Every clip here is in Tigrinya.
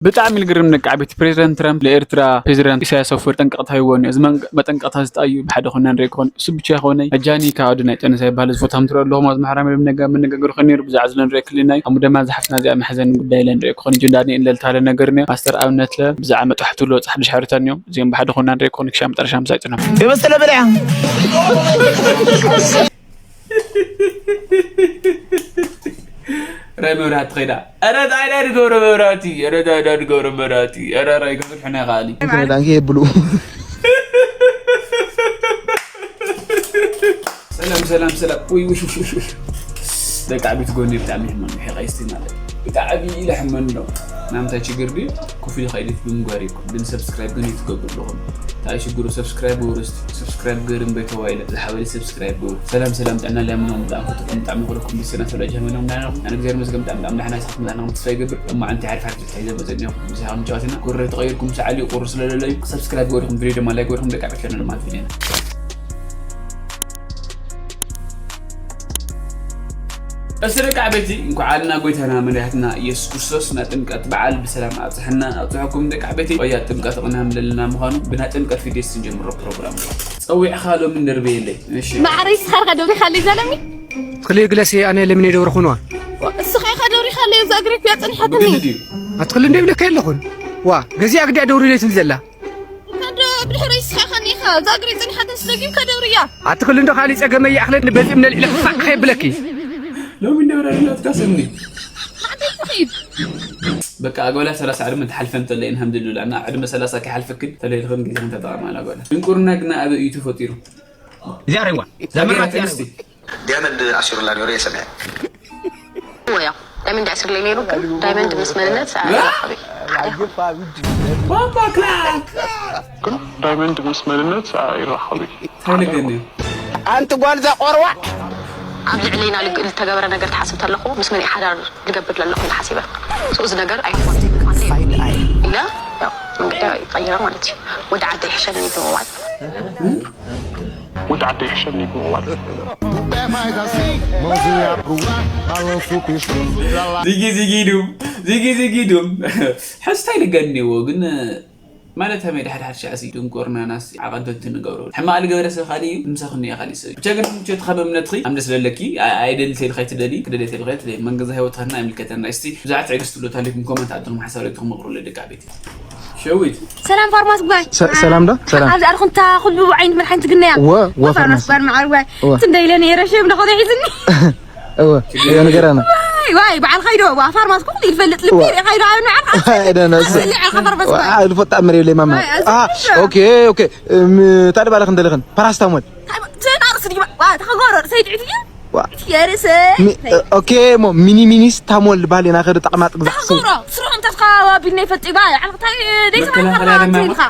ብጣዕሚ ልግርም ነቃዕ ቤት ፕሬዚደንት ትራምፕ ለኤርትራ ፕሬዚደንት ኢሳያስ ኣፈወርቂ ጠንቀቕታ ሂብዎ እኒኦ። እዚ መንቀ- መጠንቀቕታ ዝጣዩ ብሓደ ኮና ንርኢ ክኾን እሱ ብቻ ይኾነ ኣጃኒ ካብ ኣዶ ናይ ጠንሳይ በሃል ዝፎት ሃምትሮ ኣለኹም ኣብዚ ማሕራ መደብ ነጋ መነጋገሪ ኮይኑ ነይሩ ብዛዕባ ዝለ ንርኢ ክልናይ ኣሙ ደማ ዝሓፍና እዚኣ መሕዘኒ ጉዳይ ኢለ ንርኢ ክኾን ጅን ዳንኤል ለልታለ ነገር እኒኦ ማስተር ኣብነት ለ ብዛዕባ መጣሕቱ ለወፅ ሓድሽ ሓበሬታ እኒኦ እዚኦም ብሓደ ኮና ንርኢ ክኾን ክሻ መጠረሻ ምሳጭ ነው የመሰለ በለያ ራይ መብራህቲ ኸይዳ ኧረ ታይ ዳ ድገብረ መብራህቲ ኧረ ታይ ዳ ድገብረ መብራህቲ ኧረ ራይ ከፍርሕና ይኸኣል እዩ ዳንጌ የብሉ ሰላም ሰላም ሰላም ውይ ውይ ውይ ውይ ደቂ ዓቢት ጎኒ ብጣዕሚ ሕመን ሕቃይስቲ ማለት ብጣዕሚ ኢለ ሕመን ነው ናምታይ ችግር ድዩ ኮፊ ኸይድት ብምግባር ይኩም ግን ሰብስክራይብ ግን ይትገብሩ ኣለኹም እንታይ ሽግሩ ሰብስክራይብ ወርስቲ ሰብስክራይብ ገርም በይተዋይለ ዝሓበሊ ሰብስክራይብ ገሩ ሰላም ሰላም ጥዕና ሊያምኖም ብጣዕሚ ክትኩም ብጣዕሚ ክልኩም ብስና ሰብላ ጀመሎም ዳና ኣነ ግዜ መስገም ብጣዕሚ ብጣዕሚ ዳሕና ሳት መጣና ምትስፋይ ይገብር እሞ ዓንቲ ሓሪፍ ሓሪፍ ዝትሕዘ መዘን እዮም ብዚኻ ምጫወትና ኩረ ተቐይርኩም ሰዓሊ ቁሩ ስለለለዩ ሰብስክራይብ ገርኩም ቪዲዮ ድማ ላይ ገርኩም ደቂ ዓበትና ማለት ቪዲዮና እስቲ ደቂ ዓበይቲ እንኳዕ ኣልና ጎይታና መድሓትና ኢየሱስ ክርስቶስ ና ጥምቀት በዓል ብሰላም ኣብፅሐና ኣብፅሐኩም ደቂ ዓበይቲ ወያ ጥምቀት ቅናም ለልና ምዃኑ ብና ጥምቀት ፊደስ ንጀምሮ ፕሮግራም ፀዊዕኻ ሎሚ ንደርበየለይ እሺ ማዕረይ ስኻርካ ደብሪኻለይ ዘለኒ ትኽሊ ግለሲ ኣነ ለምን የደብርኹንዋ እስኻ ኢኻ ደብሪኻለይ እዛ እግሪ እኮ ያፀኒሓትኒ ብግዲ ድዩ ኣትኽሊ እንደ ይብለካ የለኹን ዋ ገዚኣ ግዲያ ደውሪ ለይትል ዘላ ከዶ ብድሕሪ ስኻ ኸኒኻ እዛ እግሪ ፀኒሓትን ስደጊም ከደብርያ ኣትኽሊ እንዶ ካሊ ጸገመ ይኣኽለ በዚም ነልዕለ ክፋዕ ከየብለኪ ሎሚ እንደበረድና ትካሰኒ ማዕበይ ትኺድ በቃ ኣጎላ ሰላሳ ዕድመ ተሓልፈን ተለይን ሃምድሉላ እና ዕድመ ሰላሳ ከይሓልፈክን ተለይልኽን ግዜ ክንተጠቐማላ ኣጎላ ድንቁርና ግና ኣበይ እዩ ተፈጢሩ እዚኣ ሬዋ ዘመራት ኣንስቲ ዲያመንድ ኣሲሩላ ነይሩ የሰምዐ ወያ ዳይመንድ ኣሲርለይ ነይሩ ግን ዳይመንድ ምስ መንነት ኣይራኸብን ሓደ ይኹን ቦምባ ክላክ ዳይመንድ ምስ መንነት ኣይራኸብ እዩ ተልገን እዩ ኣንቲ ጓል ዘቆርዋ ኣብ ልዕለይና ልግ- ልተገበረ ነገር ትሓስብ ተለኹ ምስ መን ሓዳር ልገብር ለለኹ ኢለ ሓሲበ So እዚ ነገር ኣይኮን ኢለ ያው መንገዲ ቀይረ ማለት እዩ ወደ ዓዲ ይሕሸኒ ብምባል ወደ ዓዲ ይሕሸኒ ብምባል ዚጊ ዚጊ ዱም ዚጊ ዚጊ ዱም ሕስታይ ልገንዎ ግን ማለት ከመይ ድሓድ ሓድ ሻዕሲ ድንቁርናናስ ዓቐንተንቲ ንገብሮ ሕማቕ ልገበረ ሰብ ካልእ እዩ ምሳኽኒ እየ ካልእ ሰብ ብቻ ግን ምቾትኻ በእምነትኺ ኣምደ ስለለኪ ኣይደሊ ተልካ ይትደሊ ክደሊ ተልካ ይትደሊ መንገዛ ህይወትካና ኣይምልከተና እስቲ ብዙሓት ትዕግስቲ ብሎ ታሊኩም ኮመንት ኣድኹም ሓሳብ ለይትኩም መቕሩለ ደቂ ዓበይቲ ሸዊት ሰላም ፋርማስ ጓይ ሰላም ዶ ሰላም ኣብዚ ኣድኹም እታ ኩሉ ዓይነት መድሓኒት ግነያ ወ ወ ፋርማስ ጓል መዓር ጓይ ወ። ትንደይለ ነይረ ሸም ደኾነ ሒዝኒ እወ እዮ ነገራና ዋይ ዋይ በዓል ኻይዶ ዋ ፋርማስ ኩሉ ይፈልጥ ልቢ ኻይዶ ኣብ ንዓል ኣይደነስ ስሊ ዓል ኸፈር በስ ጓይ ልፎጣ መሪ ለይ ማማ ዋይ፣ ኣዚ አ ሽሮ። ኦኬ ኦኬ ም ታዲ ባለ ክንደለኽን ፓራስታሞል ትናርስ ድግባ ዋ ተኸጎሮ ሰይድ ዕትዩ ዋ። የርሰ ሚ- ኦኬ ሞ ሚኒ ሚኒስ ታሞል ባል ኢና ከደ ጠቕማጥ ግዛዕ ስው ተኸጎሮ ስሮም ተትካ ዋቢል ናይ ፈጢባ ዓልቕታይ ደይ መከላኸልያ ድማ ተማርካ ኢልካ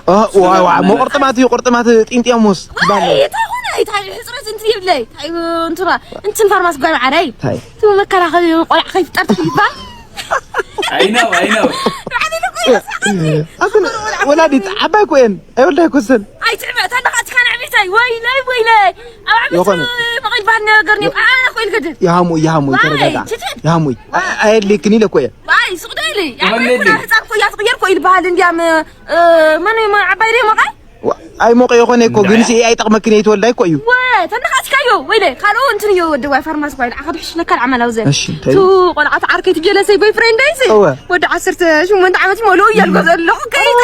ዋ ዋ ሞ ቁርጥማት እዩ ቁርጥማት ጢንጥያሞስ ባል እንታይ ኾነ እንታይ ሕፅረት እንትን ይብለይ እንታይ እንትና እንትን ፋርማስ ጓይ መዓረይ ታይ እቲ መከላኸሊ ቆልዓ ከይፍጠር ትብል ይባል I know I know ኣትን ወላዲት ዓባይ ኮየን ኣይወልዳይ ኮሰን ኣይትዕበ ተለኻትካ ንዕቤታይ ወይለይ ወይለይ ኣብ ዓመት ይኾነ። መቐል ባህል ነገር ኒ ኣነ ኮይል ገድል ይሃሙ ይሃሙ ዋይ፣ ተረጋጋ ትትን። ይሃሙ ኣየድልክን ኢለ ኮየ ዋይ ሱቕ ዶ ኢለ ተወለደ። ህፃን ኮያ ትቕየር ኮይል ባህል እንዲያም መን ዓባይ ደ መቐል ኣይሞቀ ይኾነ እኮ ግን ሲ ኣይጠቕመክን እየ ትወልዳ እኮ እዩ ተነኻትካዮ ወይለ ካልኦ እንትን እዮ ወዲ ዋይ ፋርማስ ባይል ዓኸ ብሕሽ ለካል ዓመላው ዘ እሺ እንታይ ቱ ቆልዓት ዓርከይ ትጀለሰይ ቦይ ፍሬንደይሲ እወ ወዲ ዓሰርተ ሸሞንተ ዓመት ይመልኡ እያልጎ ዘለኹ ከይታ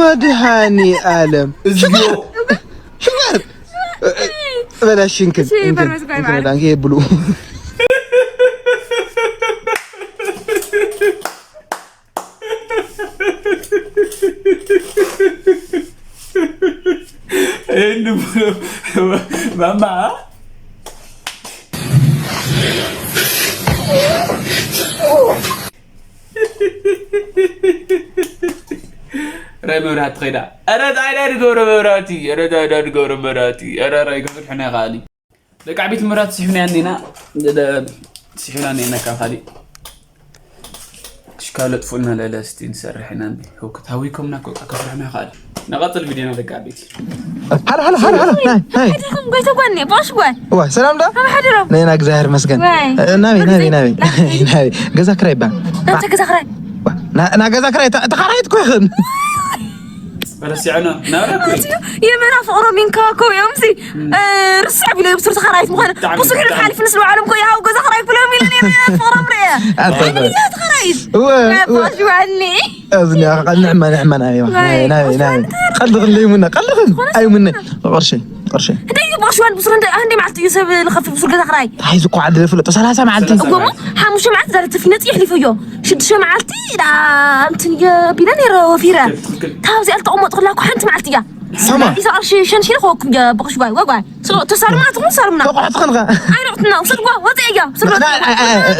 መድሃኒ ኣለም እዝዮ ሽበር በላሽንክን እሺ፣ በርበስ ጓይ በዓል። ዳንከ የብሉ ማማ ራይ መብራህቲ ኸይዳ ኧረ ታይ ዳ ድገብረ መብራህቲ ኧረ ታይ ዳ ድገብረ መብራህቲ ኧረ ራይ ከፍርሕና ይኸኣል እዩ ደቂ ዓበይቲ መብራት ስሒብና ያኔና ስሒብና ኔና ካብ ካሊእ ሽካሎ ጥፉእና ለለ እስቲ ንሰርሕ ኢና እንዲ ህውከት ሃዊኮምና እኮ ከፍርሕና ይኽእል ነቐፅል ቪድዮና ደቂ ዓበይቲ ሀላ ሀላ ሀላ ሀላ ናይ ናይ ኣይትኹም ጎይተ ጓኒ ቦሽ ጓይ ዋ ሰላም ዶ ካብ ሓድሮም ነና እግዚኣብሔር መስገን ዋይ። ናበይ ናበይ ናበይ ናበይ ገዛ ክራይ ባ ናተ ገዛ ክራይ ና- ና ገዛ ክራይ ተ- ተኻራይት እኮ ይኽእል። ረሲዐና ናብራ እኮ እዩ። የመና ፍቕሮም ይንከባከቡ እዮም ሲ ርስዕ ቢሎ ብሱር ተኻራይት ምዃነ ብጣዕሚ- ብሱር ብጣዕሚ- ሓሊፍ ንስለ ባዕሎም እኮ ይሃው ገዛ ክራይ ብሎም ኢለ ነይረ ፍቕሮም ርአ ኣታ- ተኻራይት እወ፣ እወ። ባሽዋኒ እዚኣ ኸዓ ንሕማ ንሕማ ናበይ ዋይ፣ ናበይ ናበይ ኣስዋን ቀልድኽን ለይሙና ቀልድኽን ኣይሙነ ቅርሺ ቅርሺ እንታይ እዩ ባሽዋን ብሱር እንደ አንዴ ማለት እዩ ሰብ ልኸፍል ብሱር ገዛ ክራይ ተታሒዙ እኮ ዓዲ ፍለጦ ሰላሳ መዓልቲ ሰላሳ እጎሞ ሓሙሽተ መዓልቲ ዛለ ተፊ ነፂ ይሕሊፈዮ ሽዱሽተ መዓልቲ ዳ እንትን እየ ቢለ ነይረ ወፊረ ትኽክል። ካብዚኣ ልተቐመጡ ክላ እኮ ሓንቲ መዓልቲ እያ ሰማ ኢዛ ቅርሺ ሸንሽነ ከወኩም እየ ብቕሽ ጓይ ወጓይ ተሳርሙና ትኹን ሳርሙና ተቑሕትኽን ኸ ኣይረቕትና ውሰድዋ ወፀ እያ ውሰድዋ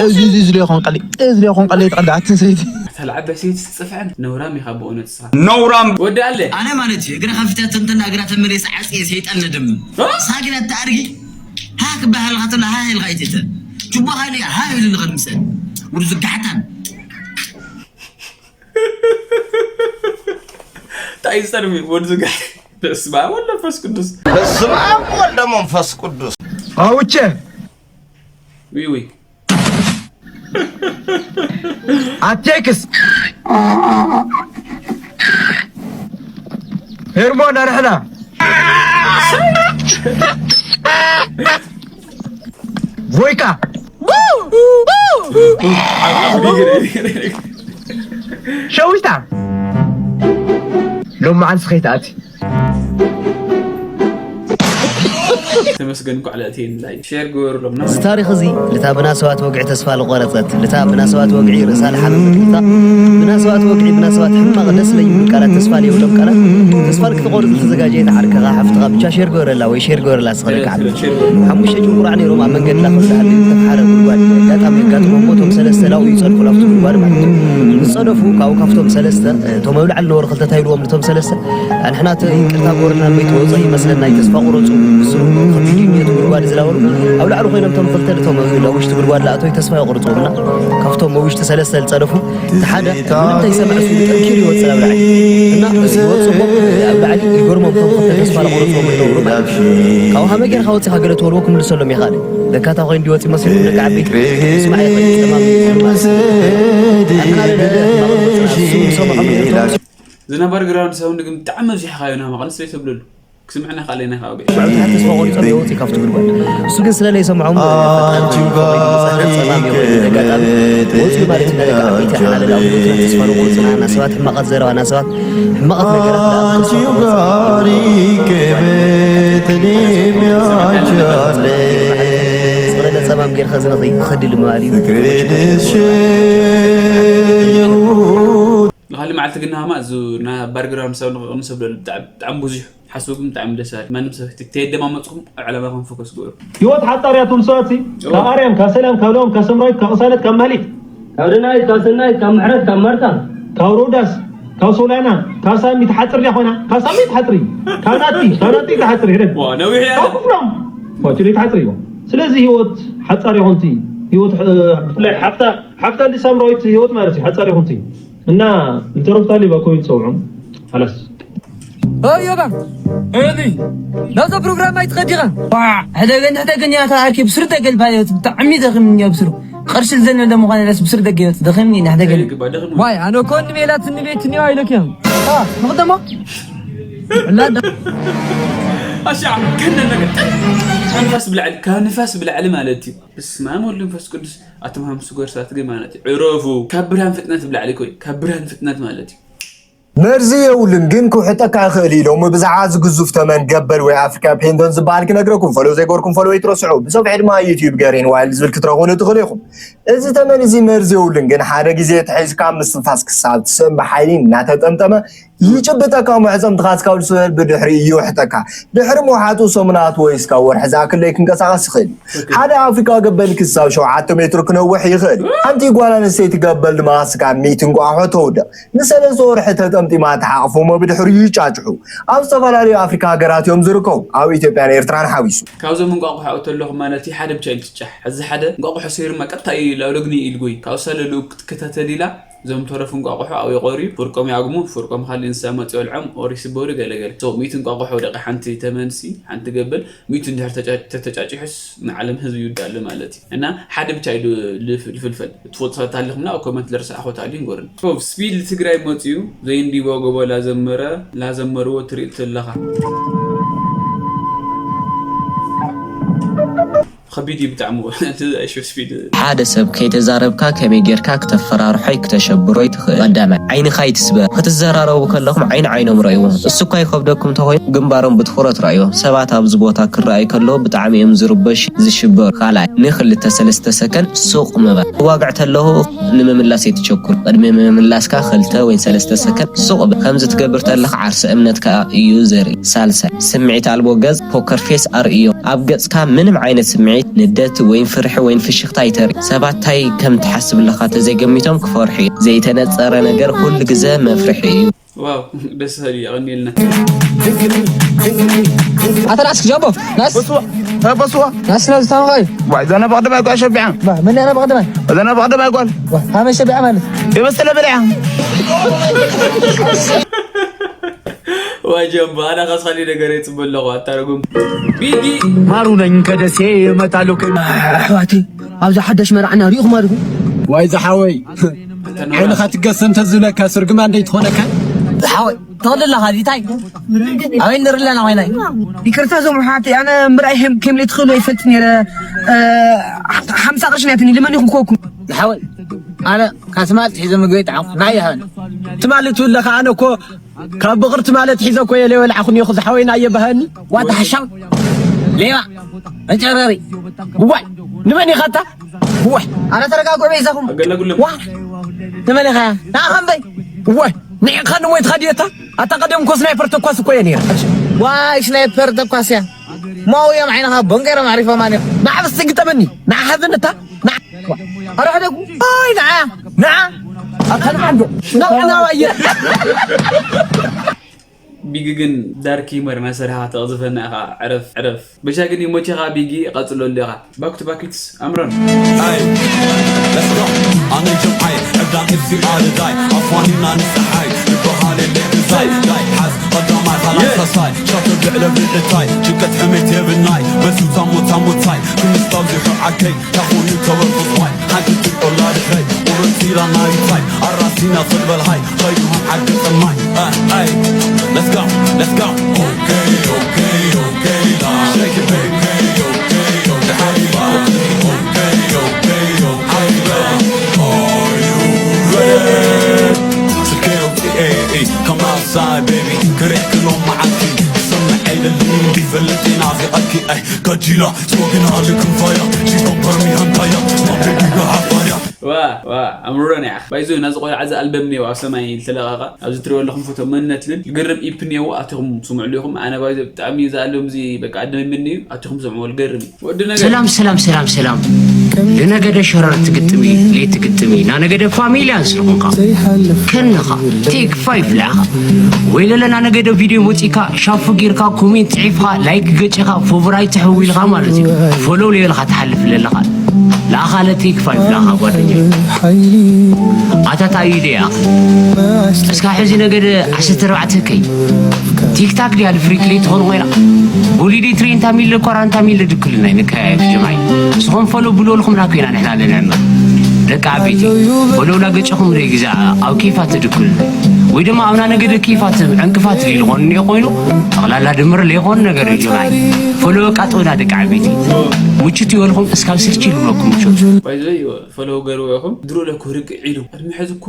እዚ ሊኾን ቀሊ እዚ ሊኾን ቀሊ ተቐዳዕትን ሰይቲ ተላዓበ ሴት ጽፍዕን ነውራም ኢኻ ብእውነት ስኻ ነውራም ወዲ ኣለ ኣነ ማለት እዩ እግረ ከፊተ ትንትና እግራ ተመለስ ዓፅየ ሰይጣን ነደምም ሳግና ተኣርጊ ሃ ክበሃል ከትብላ ሃ ኢልካ ይትተ ጅቦ ሃሊ ሃ ኢሉ ንኸድ ምሰል ውድ ዝጋሕታን ታይ ሰርሚ ወዲ ዝጋ በስመ አብ ወወልድ ወመንፈስ ቅዱስ በስመ አብ ወወልድ ወመንፈስ ቅዱስ ኣውቼ ዊ ዊ ኣቴክስ ሄርሞን ኣርሕና ቮይካ ሸዊታ ሎሚ መዓልቲ ከይትኣቲ ተመስገን እንኳዕ ለእትየኒ ላይ ሼር ግበሩሎም እዚ ታሪኽ እዚ ልታ ብናሰባት ወግዒ ተስፋ ልቆረጸት ልታ ብናሰባት ወግዒ ርእሳ ልሓመመት ልታ ብናሰባት ወግዒ ብናሰባት ሕማቕ ደስ ለይብል ቃላት ተስፋ ለይብሎም ቃላት ተስፋ ልክትቆርጽ ልተዘጋጀየት ዓርከኻ ሓፍትኻ ብቻ ሼር ግበረላ ወይ ሼር ግበረላ ስኸለካ ዓርከኻ ሓሙሽተ ጭንቁራዕ ነይሮም ኣብ መንገድላ ከም ዝሃለ ዝተፍሓረ ጉድጓድ ኣጋጣሚ የጋጥሞም እሞ እቶም ሰለስተ ናብኡ ይጸድፉ ናብቲ ጉድጓድ ማለት እዩ ዝጸደፉ ካብኡ ካብቶም ሰለስተ እቶም ኣብ ላዕሊ ነበሩ ክልተ እንታይ ኢልዎም ነቶም ሰለስተ ኣንሕና እቲ ይቅርታ ጎርና መይት ወፀ ይመስለና ተስፋ ቁረፁ ብስሩ ከፊቱ እቲ ጉድጓድ ዝላበሩ ኣብ ላዕሊ ኮይኖም እቶም ክልተ ነቶም ኣብ ውሽጢ ጉድጓድ ለኣተው ተስፋ የቁርፅዎም እና ካብቶም ኣብ ውሽጢ ሰለስተ ዝፀደፉ እቲ ሓደ ምንም እንታይ ሰምዐ ስሉ ጠንኪሩ ይወፅእ ኣብ ላዕሊ እና ይወፅእ እሞ ኣብ ላዕሊ ይገርሞም እቶም ክልተ ተስፋ ዝቆረፅዎም ዝነበሩ ማለት እዩ ካብኡ ሃመ ጌርካ ወፂኻ ገለ ትበልዎ ክምልሰሎም ይኽእል እዩ ለካታ ኮይኑ ይወፅእ መስሉ ደቂ ዓበይቲ ስማዕ ይኽእል እዩ ፀማም እዩ ማለት እዩ ኣካለ ደደ ዝሰምዖም ዝነበር ግራውንድ ሳውንድ ግን ብጣዕሚ ኣብዚሕኻዮ ናማ ቀንስ ዘይተብለሉ ክስምዕና ካልእ ናይ ካብ ተስፋ ቆሪጾም የውፅእ ካብቲ ጉድጓድ እሱ ግን ስለ ዘይሰምዖም ወፂኡ ማለት እዩ ደቂ ዓበይቲ ሓላለ ላውትና ተስፋ ንቆርፅና ናሰባት ሕማቐት ዘረባ ናሰባት ሕማቐት ነገራት ከቤት ሊሚያቻለ ፀማም ጌርካ ዝነኽይ ክኸዲ ልምባል እዩ ንካሊ መዓልቲ ግን ሃማ እዚ ና ባርግራውንድ ሳውንድ ክቕንስ ብለሉ ብጣዕሚ ብዙሕ ሓስቡ ግን ብጣዕሚ ደስ በሃሊ ማንም ሰብ ተየደማመፅኩም ኣብ ዕላማኹም ፎከስ ግበሩ ህይወት ሓፃር እያ ትብሉ ሰባት ካብ ኣርያም ካብ ሰላም ካብ ለኦም ካብ ሰምራዊት ካብ ቅሳነት ካብ ማህሌት ካብ ደናይት ካብ ሰናይት ካብ ምሕረት ካብ ማርታ ካብ ሮዳስ ካብ ሶላና ካብ ሳሚ ትሓፅር ድያ ኮይና ካብ ሳሚ ትሓፅር እዩ ካብ ናቲ ካብ ናቲ ትሓፅር ይሕደግ ዋ ነዊሕ እያ ካብ ክፍሎም ዋጭ ትሓፅር እዩ ስለዚ ህይወት ሓፃር ይኾንቲ ህይወት ብፍላይ ሓፍታ ሓፍታ እንዲ ሳምራዊት ህይወት ማለት እዩ ሓፃር ይኾንቲ እና እንተረፍታ ሊባ ኮይኑ ፀውዖም ሓላስ ኦዮባ እኒ ናብዛ ፕሮግራም ኣይትኸዲኻ ሕደገን ሕደገን ያታ ኣርኪ ብስሩ ደገል ባዮት ብጣዕሚ ደኽምኒ ብስሩ ቐርሺ ዘነ ደሞ ኾነ ለስ ብስሩ ደገዮት ደኽምኒ ሕደገን ግባ ደኽም ዋይ ኣነ ኮን ሜላት ንቤት ኒዋ ኢለክ እዮም ንኽደሞ ኣሻ ከነ ነገር ካብ ንፋስ ብላዕሊ ካብ ንፋስ ብላዕሊ ማለት እዩ ብስመ ኣብ ወወልድ ወመንፈስ ቅዱስ ኣቶም ሃምሱ ጎርሳት ግን ማለት እዩ ዕረፉ ካብ ብርሃን ፍጥነት ብላዕሊ ኮይ ካብ ብርሃን ፍጥነት ማለት እዩ መርዚ የብሉን ግን ክውሕጠካ ይኽእል እዩ ሎሚ ብዛዕባ እዚ ግዙፍ ተመን ገበል ወይ ኣፍሪካ ፔንቶን ዝበሃል ክነግረኩም ፈሎ ዘይገርኩም ፈሎ ይትረስዑ ብሰብ ዕድማ ዩትዩብ ገሬን ዋይል ዝብል ክትረኽቡሉ ትኽእሉ ኢኹም እዚ ተመን እዚ መርዚ የብሉን ግን ሓደ ግዜ ተሒዝካ ምስትንፋስ ክሳብ ትስእን ብሓይሊ እናተጠምጠመ ይጭብጠካ መዕፀምትኻ እስካብ ዝስበር ብድሕሪ ይውሕጠካ ድሕሪ ምውሓጡ ሰሙናት ወይ እስካብ ወርሒ ዝኣክል ለይክንቀሳቐስ ይኽእል ሓደ ኣፍሪካ ገበል ክሳብ ሸውዓተ ሜትሮ ክነውሕ ይኽእል ሓንቲ ጓል ኣንስተይቲ ገበል ድማ እስካብ ሚእቲ እንቋቑሖ ተውድቕ ንሰለስተ ወርሒ ተጠምጢማ ተሓቕፎሞ ብድሕሪኡ ይጫጭሑ ኣብ ዝተፈላለዩ ኣፍሪካ ሃገራት እዮም ዝርከቡ ኣብ ኢትዮጵያን ኤርትራን ሓዊሱ ካብዞም እንቋቑሖ ኣውተለኹም ማለት እዩ ሓደ ብቻ ኢልትጫሕ እዚ ሓደ እንቋቑሖ ሰይርማ ቀጥታ እዩ ላውለግኒ ኢልጎይ ካብኡ ሳለ ልኡክ ክትከታተል ኢላ እዞም ተረፉ እንቋቑሖ ኣብኡ ይቐርዩ፣ ፍርቆም ይዓግሙ፣ ፍርቆም ካልእ እንስሳ መፂኡ ይበልዖም፣ ኦር ይስበሩ፣ ገለ ገለ። So፣ ሚእቲ እንቋቑሖ ደቂ ሓንቲ ተመንሲ፣ ሓንቲ ገበል፣ ሚእቲ እንድሕር ተጫ-፣ ተተጫጭሑስ ንዓለም ህዝቢ ይውዳእ ኣሎ ማለት እዩ። እና ሓደ ብቻ እዩ ል-፣ ልፍ-፣ ልፍልፈል። ትፈልጡ ሰባት ኣለኹምና ኣብ ኮመንት ለርሰኣኹ ተኣልዩ ንገሩኒ። So፣ ስፒድ ትግራይ መፂኡ፣ ዘይንዲቦ ጎቦ ላዘመረ፣ ላዘመርዎ ትርኢ ትለኻ። ከቢድ እዩ ብጣዕሚ። እቲ ኣይሾ ስፒድ። ሓደ ሰብ ከይተዛረብካ ከመይ ጌርካ ክተፈራርሖ ወይ ክተሸብሮ ትኽእል? ቀዳማይ፣ ዓይንኻ ኣይትስበር። ክትዘራረቡ ከለኹም ዓይኒ ዓይኖም ረእይዎም። እሱ እኳ ይኸብደኩም እንተኾይኑ ግንባሮም ብትኹረት ረእይዎም። ሰባት ኣብዚ ቦታ ክረኣዩ ከለዉ ብጣዕሚ እዮም ዝርበሹ፣ ዝሽበሩ። ካልኣይ፣ ንኽልተ ሰለስተ ሰከንድ ሱቕ ምባል። ክዋግዕ ተለኹ ንምምላስ ኣይትቸኩል። ቅድሚ ምምላስካ ክልተ ወይ ሰለስተ ሰከንድ ሱቕ በል። ከምዚ ትገብር ተለኻ ዓርሰ እምነትካ እዩ ዘርኢ። ሳልሳይ፣ ስምዒት ኣልቦ ገጽ፣ ፖከር ፌስ፣ ኣርእዮም። ኣብ ገጽካ ምንም ዓይነት ስምዒት፣ ንደት ወይ ፍርሒ ወይ ፍሽኽታ ኣይተርኢ። ሰባት እንታይ ከም ትሓስብ ኣለኻ ተዘይገሚቶም ክፈርሑ እዮም። ዘይተነጸረ ነገር ኩሉ ግዘ መፍርሒ እዩ። ዋው፣ ደስ በሃሊ፣ የቐንየልና። ኣታ ናስክ ጃምቦ፣ ናስ-፣ በስዋ፣ እ፣ በስዋ። ናስ፣ ናስ፣ ታማኸይ። ዋይ፣ ዘነ በቕደማይ ጓል ሸቢዓ። ባ፣ መን ያና በቕደማይ? ዘነ በቕደማይ ጓል። ዋ፣ ሃመ ሸቢዓ ማለት? የበሰለ በልዓ። ዋይ፣ ጀምቦ፣ ኣነ ኻስ ኻሊእ ነገር የጽበ ኣለኹ፣ ኣታ ርጉም። ቢጊ። ማሩ ነኝ ከደሴ እመጣለሁ ከ- ኣሕዋተይ፣ ኣብዚ ሓዳሽ መርዓና ሪኢኹም ኣለኹም? ዋይ፣ ዝሓወይ። ዓይንኻ ትገሰም ተዝብለካ፣ ስርግማ እንደይ ትኾነካ? ዝሓወይ፣ ትኸደላ ኻዚ ታይ? ኣበይ ንርኢ ኣለና ኮይናይ? ይቅርታ፣ እዞም ኣሕዋተይ፣ ኣነ ምርኣይ ከም፣ ከም ለይትኽእሉ ኣይፈልጥ ነይረ። እ፣ ሓምሳ ቅርሺ ናትኒ፣ ልመን ይኹን ኮኩም። ዝሓወይ፣ ኣነ ካብ ትማሊ ሒዘ ምግበይ ጠዓምኩ። ናይ ይሃን። ትማሊ ትብለካ፣ ኣነ እኮ ካብ ብቕርቲ ማለት ሒዘ እኮ እየ ለይበላዕኹ እኒኦኹ ዝሓወይና እየበሃኒ። ዋታ ሓሻም ሌባ መጨረሪ። ዋይ ንመን ኢኻ እታ? ዋይ ኣነ ተረጋግዑ በይዛኹም። ኣገላጉሎም። ዋ ንመን ኢኻ? ንዓኻ እምበይ። ዋይ ንዕኻ ንሞይትኻ ድየታ? ኣታ ቀደም እኮ ስናይፐር ተኳስ እኮ እየ ነይረ። ዋይ ስናይፐር ተኳስ እያ። ማውዮም ዓይንኻ ቦንገሮም ኣሪፎም ኣነ። ንዓ ብስቲ ግጠመኒ። ንዓ ሓዝን እታ። ንዓ ኣረ ሕደጉ። ኣይ ንዓ ንዓ ኣታ ንዓ እንዶ ንዓ ንዓ ኣየ። ቢጊ ግን ዳርክ ሂመር እናሰርሓ ተቕዝፈና ኢኻ። ዕረፍ ዕረፍ። በሻ ግን ይሞቼኻ ቢጊ፣ ቀጽለሉ ኢኻ። Back to back hits ኣምረን። ኣይ፣ let's go። ኣነ ጀምዓይ፣ ዕብዳን ኤፍ ሲ ኣረዳይ፣ ኣፋኒና ንፀሓይ፣ ንበሃል የለ ግዛይ፣ ዳይ፣ ሓዝ፣ ቀዳማይ፣ ኻላስ፣ ሳሳይ፣ ሻቶ፣ ብዕለ፣ ብዕታይ፣ ጭንቀት፣ ሕሜት የብናይ፣ በሱ ታሞ፣ ታሞታይ፣ ክምስታ ኣብዚሑ ዓከይ፣ ታኾኑ ተበርኩስ ማይ፣ ሓንቲ ትንቆላ ድሕረይ፣ ቁርፂላ ናይታይ፣ ኣራሲና ፈልበል ሃይ፣ ኸይዱ ሃም ዓዲ ፀማይ። ኣይ፣ let's go, let's go. Okay, okay, okay, now. Shake it, baby. Okay, okay, okay, now. Okay, okay, okay, now. Are you ready? Security, come outside, baby. ክሪክሎም መዓልቲ ክሰምዕ ኣይደልን። ይፈልጥ ኢና ዚቐልኪ፣ ኣይ፣ ከጂላ፣ ስወግና ልክንፋያ፣ ቺኮምፐርሚ ሃንታያ፣ ማቤቢ ብሃፋያ። ዋ ዋ ኣምሮን ኢኻ። ባይዞ ናዚ ቆልዓ እዚ ኣልበም እኒኦ ኣብ ሰማይ ዝተለቐቐ፣ ኣብዚ ትሪኦ ኣለኹም ፎቶ መንነት ልል ዝገርም ኢፕ እኒኦ፣ ኣቲኹም ስምዕሉ ኢኹም። ኣነ ባይዞ ብጣዕሚ እዚ ኣልበም እዚ በቃ ኣደሚምኒ እዩ፣ ኣቲኹም ስምዕዎ፣ ዝገርም እዩ። ወዲ ነገር። ሰላም ሰላም ሰላም ሰላም። ለነገደ ሸረርቲ ግጥሚ፣ ለይቲ ግጥሚ፣ ናነገደ ፋሚልያን ስለ ኾንካ ከነኻ ቴክ ፋይቭ ለኣኻ። ወይ ለለ ናነገደ ቪድዮ መጺካ ሻፉ ጌርካ ኮሜንት ጽሒፍካ ላይክ ገጭኻ ፎቨራይት ተሕዊልካ ማለት እዩ። ፎሎው ለበልኻ ትሓልፍ ለለኻ። ለኣኻ ለቴክ ፋይቭ ለኣኻ ጓደኛ። ኣታ ታይ ደያ። እስካ ሕዚ ነገደ ዓሰርተ ኣርባዕተ ከይ። ቲክታክ ድያ ልፍሪክ ለይትኾኑ ኮይና። ሆሊዴ ትሬንታ ሚለ ኳራንታ ሚለ ድክልና ይንካያ ጀማይ። ንስኹም ፎሎ ብሎ ልኹም ና ኮይና ንሕና ለንዕመር። ደቂ ዓበይቲ ፎሎ ላገጨኹም ደይ ግዛ ኣብ ኬፋት ትድክሉ። ወይ ድማ ኣብና ነገደ ኬፋት ዕንቅፋት ልኾን እኒኦ ኮይኑ ጠቕላላ ድምር ለይኾን ነገር እዩ ጀማይ። ፎሎ ቃጥውና ደቂ ዓበይቲ። ምችት ይበልኹም እስካብ ስልቺ ልብለኩም ምችት። ባይዘይ ፈለዎ ገርዎ ኢኹም። ድሮ ለኩ ርግዕ ኢሉ። ቅድሚ ሕዚ እኮ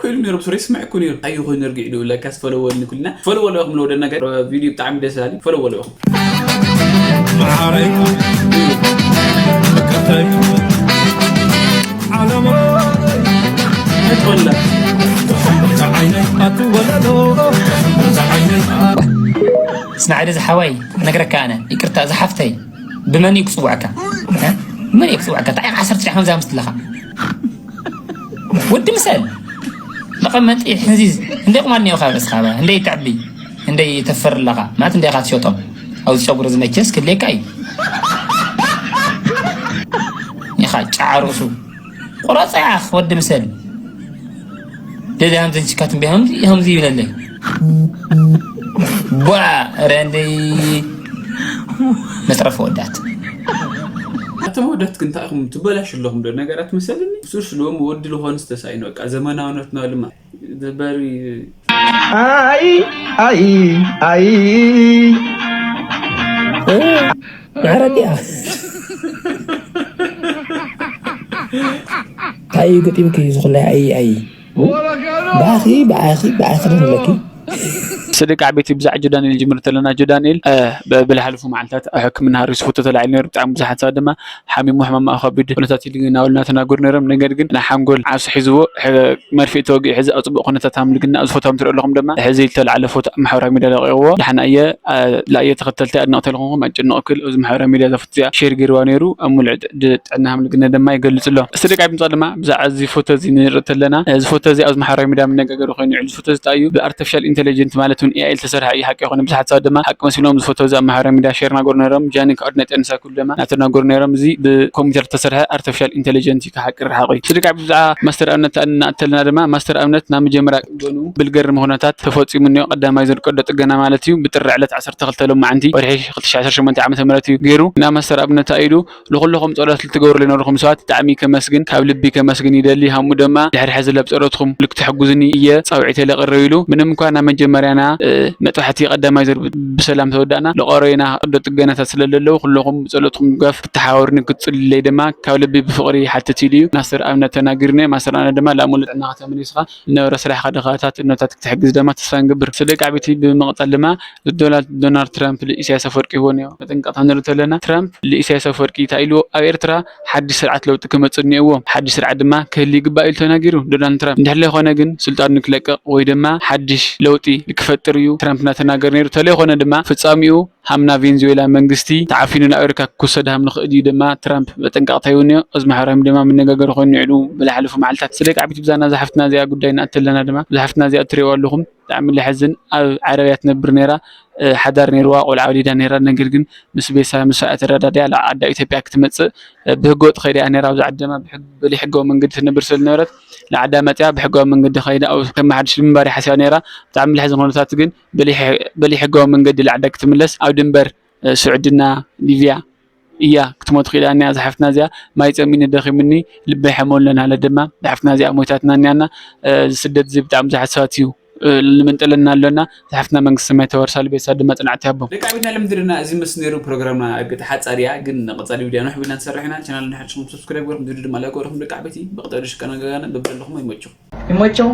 ኮይሉ ነይሩ፣ ብሱር ይስማዕ እኮ ነይሩ። ኣዩ ኮይኑ ርግዕ ኢሉ። ለካስ ፈለዎ ንኩልና። ፈለዎ ለኹም ለወደ ነገር ቪድዮ ብጣዕሚ ደስ በሃሊ። ፈለዎ ለኹም። መዓረይ፣ ፍቅርተይ፣ ዓለመይ፣ እትወላ፣ ዓይነይ፣ ኣትወለዶ፣ ዓይነይ፣ ስማዕ፣ እዚ ሓዋይ፣ ነግረካ ኣነ፣ ይቅርታ፣ እዚ ሓፍተይ፣ ብመን እዩ ክጽውዐካ? እ? ብመን እዩ ክጽውዐካ? እንታይ ኢኻ ዓሰርተ ሽሕ ከምዚ ኣምስትለኻ? ወዲ ምሰል። መቐመጢ ሕንዚዝ። እንደ ቁማል እኒኦኻ በስኻ ባ። እንደ ይተዕቢ። እንደ ይተፈር ኣለኻ። ማለት እንደ ኢኻ ትሸጦም። ኣብዚ ጨጉሪ እዚ መቸስ ክልየካ እዩ። ኢኻ ጫዓ ርእሱ። ቁረጻ ኢኻ ወዲ ምሰል። ደደ ሃምዘን ሽካትን ቢሃምዚ ሃምዚ ይብለለይ። ቧ ረንደይ መጥረፍ ወዳት። ኣቶም ወዳት ግን እንታይ ኢኹም ትበላሽ ኣለኹም ዶ ነገራት መሰልኒ። ሱስ ሎም ወዲ ልኾን ዝተሳይኑ በቃ ዘመናውነትና ድማ ዘበሪ ኣይ ኣይ ኣይ ማዕረ ዲኣ እንታይ እዩ ገጢምኪ ዝኹላይ ኣይ ኣይ ብኣኺ ብኣኺ ብኣኺ ደለኪ ስደቂ ዓበይቲ ብዛዕ ጆዳንኤል ጅምር ተለና ጆዳንኤል ብልሓልፉ መዓልታት ኣብ ሕክምና ሃሪሱ ፎቶ ተላዒሉ ነሩ ብጣዕሚ ብዙሓት ሰባት ድማ ሓሚሙ ሕማም ኣብ ከቢድ ኩነታት ይልግና ወልና ተናገሩ ነሮም ነገር ግን ናይ ሓንጎል ዓሱ ሒዝዎ መርፍእ ተወጊኡ ሕዚ ኣብ ፅቡቅ ኩነታት ሃምልግና ኣብዚ ፎቶ ትሪኦ ኣለኹም ድማ ሕዚ ዝተላዓለ ፎቶ ኣብ ማሕበራዊ ሚድያ ለቂቕዎ ዳሕና እየ ላእየ ተኸተልቲ ኣድነቕቲ ኣለኹም ኣጨንቕ ክል ኣብዚ ማሕበራዊ ሚድያ ዘፍት እዚኣ ሼር ገይርዋ ነይሩ ኣብ ሙሉዕ ጥዕና ሃምልግና ድማ ይገልፅ ኣሎ ስደቂ ዓበይቲ ምፃ ድማ ብዛዕ እዚ ፎቶ እዚ ንርኢ ተለና እዚ ፎቶ እዚ ኣብዚ ማሕበራዊ ሚድያ መነጋገሪ ኮይኑ ይውዕል እዚ ፎቶ እዚ እንታይ እዩ ብኣርቲፊሻል ኢንቴሊጀንት ማለት እውን ኤኣይ ዝተሰርሐ እዩ ሓቂ ይኾነ ብዙሓት ሰባት ድማ ሓቂ መሲሎም እዚ ፎቶ እዚ ኣብ ማሕበራዊ ሚድያ ሼር ናገሩ ነይሮም ጃኒ ከኣድነቂ ኣንሳ ኩሉ ድማ ናተናገሩ ነይሮም እዚ ብኮምፒተር ዝተሰርሐ ኣርቲፊሻል ኢንቴሊጀንት እዩ ካብ ሓቂ ርሓቕ እዩ ስድቃ ብዛዕባ ማስተር ኣብነት እናእተልና ድማ ማስተር ኣብነት ናብ መጀመርያ ቅገኑ ብልገርም ኩነታት ተፈፂሙ እኒኦ ቀዳማይ ዙር ቀዶ ጥገና ማለት እዩ ብጥሪ ዕለት ዓሰርተ ክልተ ሎማዓንቲ ወርሒ ክልተ ሽሕ ዓሰርተ ሸሞንተ ዓመተ ምህረት እዩ ገይሩ ናብ ማስተር ኣብነት ኣኢዱ ንኹልኹም ፀሎት ልትገብሩ ልነበርኩም ሰባት ብጣዕሚ ከመስግን ካብ ልቢ ከመስግን ይደሊ ሃምኡ ድማ ድሕሪ ሕዚ ለብ ፀሎትኩም ልክትሕጉዝኒ እየ ፃውዒተ ለቅርብ ኢሉ ምንም እኳ ናብ መጀመርያና መጥባሕቲ ቀዳማይ ዙር ብሰላም ተወዳእና ለቆረዩና ቀዶ ጥገናታት ስለለለዉ ኩለኹም ብፀሎትኩም ድጋፍ ክትሓባበሩኒ ክትፅልለይ ድማ ካብ ልቢ ብፍቅሪ ይሓትት ኢሉ እዩ። ማስተር ኣብነት ተናጊርኒ ማስተር ኣብነት ድማ ላሙሉ ጥዕናኻ ተመሊስኻ ንነበረ ስራሕኻ ድኻታት እኖታት ክትሕግዝ ድማ ተስፋ ንገብር። ስደቂ ዓበይቲ ብምቕፃል ድማ ንዶናልድ ዶናልድ ትራምፕ ንኢሳያስ ኣፈወርቂ ይህቦ ነዮ መጠንቀቕታ ንርኢ ተለና ትራምፕ ንኢሳያስ ኣፈወርቂ እንታይ ኢልዎ ኣብ ኤርትራ ሓድሽ ስርዓት ለውጢ ክመፅእ እኒኦዎ ሓድሽ ስርዓት ድማ ክህሊ ይግባእ ኢሉ ተናጊሩ ዶናልድ ትራምፕ እንድሕር ዘይኮነ ግን ስልጣኑ ክለቅቕ ወይ ድማ ሓድሽ ለውጢ ክፈጥር እዩ ትራምፕ እናተናገረ ነይሩ ተለይኮነ ድማ ፍፃሚኡ ሃምና ቬንዙዌላ መንግስቲ ተዓፊኑ ናብ ኣሜሪካ ክውሰድ ሃም ንኽእል እዩ ድማ ትራምፕ መጠንቀቕታ ይውንዮ እዚ ማሕበራዊ ድማ መነጋገሪ ኮይኑ ንዕሉ ብዝሓለፉ መዓልታት ስደቂ ዓቢት ብዛና ዝሓፍትና እዚኣ ጉዳይ ንኣተለና ድማ ዝሓፍትና እዚኣ ትሪእዋ ኣለኹም ብጣዕሚ ለሐዝን ኣብ ዓረብያ ትነብር ነይራ ሓዳር ነይርዋ ቆልዓ ወሊዳ ነይራ ነገር ግን ምስ ቤሳ ምስ ኣተረዳድያ ዓዳ ኢትዮጵያ ክትመፅእ ብህገወጥ ከይዳ እያ ነይራ ኣብዚ ዓዲ ድማ ብሕግ- ብለይሕጋዊ መንገዲ ትነብር ስለ ዝነበረት ንዓዳ መፅያ ብሕጋዊ መንገዲ ከይዳ ኣብኡ ከም ሓድሽ ንምንባር እያ ሓሲባ ነይራ ብጣዕሚ ለሕዝን ኩነታት ግን ብለይሕ- ብለይሕጋዊ መንገዲ ንዓዳ ክትምለስ ኣብ ድንበር ስዑድና ሊብያ እያ ክትሞት ክኢላ እኒያ ዝሓፍትና እዚኣ ማይ ፀሚኒ ደኺሙኒ ልበይ ሓመሉ እናለ ድማ ዝሓፍትና እዚኣ ሞይታትና እኒያና እዚ ስደት እዚ ብጣዕሚ ብዙሓት ሰባት እዩ ንምንጥለና ኣሎና ዝሓፍትና መንግስቲ ሰማይ ተወርሳ ልቤሳ ድማ ፅንዓት ይሃቦም ደቂ ዓበይትና ልምድርና እዚ ምስ ነይሩ ፕሮግራምና እርግጥ ሓፃር እያ ግን ንቐፃሊ ቪድዮ ንሕ ቢልና ንሰርሕ ኢና ቻናል ንሕድሽኩም ሰብስክራይብ ገርኩም ድዱ ድማ ላይክ ወርኩም ደቂ ዓበይቲ ብቐፃሊ ሽቀናጋጋነ በብለኹም ይመችኹም ይመቸው